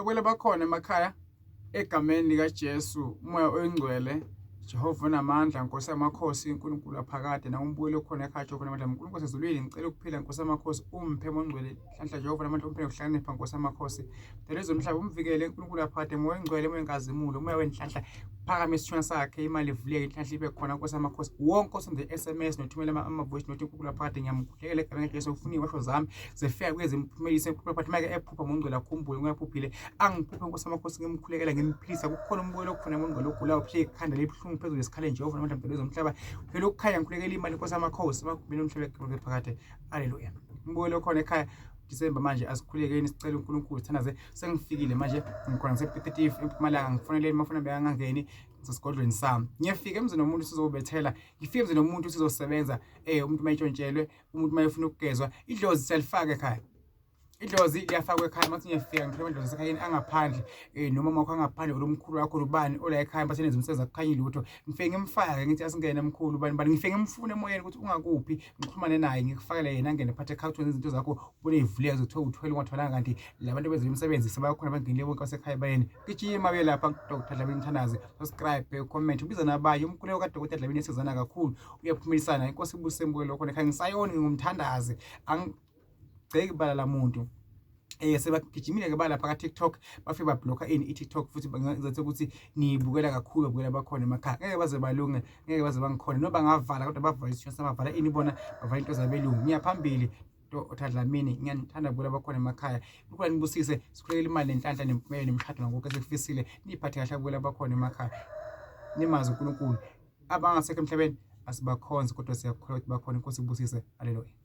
Bakwele bakhona emakhaya egameni likaJesu umoya oyingcwele Jehova onamandla Nkosi yamakhosi uNkulunkulu aphakade nawe umbukeli okhona ekhaya Jehova onamandla uNkulunkulu wasezulwini ngicela ukuphila Nkosi yamakhosi umphe mongcwele nhlanhla Jehova onamandla umphe nokuhlakanipha Nkosi yamakhosi dala ezomhlaba umvikele uNkulunkulu aphakade moya oyingcwele moya wenkazimulo moya wenhlanhla phakame isithunywa sakhe imali ivuleke inhlanhla ibe khona Nkosi yamakhosi wonke osende SMS nothumela ama-voice note uNkulunkulu aphakade ngiyamkhulekela egameni likaJesu ufuna iy'washo zami zifika kuye zimphumelise uNkulunkulu aphakade make ephupha mongcwele akhumbule ungaphuphile angiphuphe Nkosi yamakhosi ngimkhulekela ngimphilisa kukhona umbukelo okhona mongcwele ogulayo uphile ikhanda libuhlungu phezulu esikhaleni Jehova namandla mdala wezomhlaba phela ukukhanya ngikhulekela imali Nkosi yamakhosi emagumbini omhlaba egameni phakade haleluya umbukelo okhona ekhaya December manje asikhulekeni sicela uNkulunkulu sithandaze sengifikile manje ngikhona ngisePietief eMpumalanga ngifoneleni mafuna bengangeni ngisesigodlweni sami ngiyafika emzini womuntu sizobethela ngifike emzini womuntu sizosebenza eh umuntu mayitshontshelwe umuntu mayefuna ukugezwa idlozi siyalifaka ekhaya idlozi liyafakwa ekhaya mathi ngiyafika ngithola amadlozi asekhayeni angaphandle eh noma makho angaphandle lomkhulu wakho lubani ola ekhaya basenenza umsebenzi akukhanyi lutho ngifike ngimfake ngithi asingene mkhulu bani bani ngifike ngimfune emoyeni ukuthi ungakuphi ngixhumane naye ngikufakele yena angene phathe ekhaya uthole izinto zakho ubone ivuleka zothiwa uthwele ungatholanga kanti labantu benza imisebenzi sebakhona bangenile bonke basekhaya bayeni gijima uye lapha Dr Dlamini Mthandazi subscribe comment ubiza nabanye umkhuleko ka Dr Dlamini esizana kakhulu uyaphumelisana inkosi ibuse mbukelo khona ekhaya ngisayoni ngingumthandazi angigceki bala lamuntu eh sebagijimile ke balapha ka TikTok bafike bablocka ini i-TikTok futhi bangenza ukuthi niyibukela kakhulu babukela bakhona emakhaya ngeke baze balunge ngeke baze bangikhona noma bangavala kodwa bavala isithunywa sabavala ini bona bavala into zabelungu ngiyaphambili Dr Dlamini ngiyanithanda bukela bakhona emakhaya ukuba nibusise sikhulekela imali nenhlanhla nempumelelo nemishado nakonke esikufisile niphathe kahle abukela bakhona emakhaya nimazi uNkulunkulu abangasekho emhlabeni asibakhonzi kodwa siyakholwa ukuthi bakhona inkosi ibusise haleluya.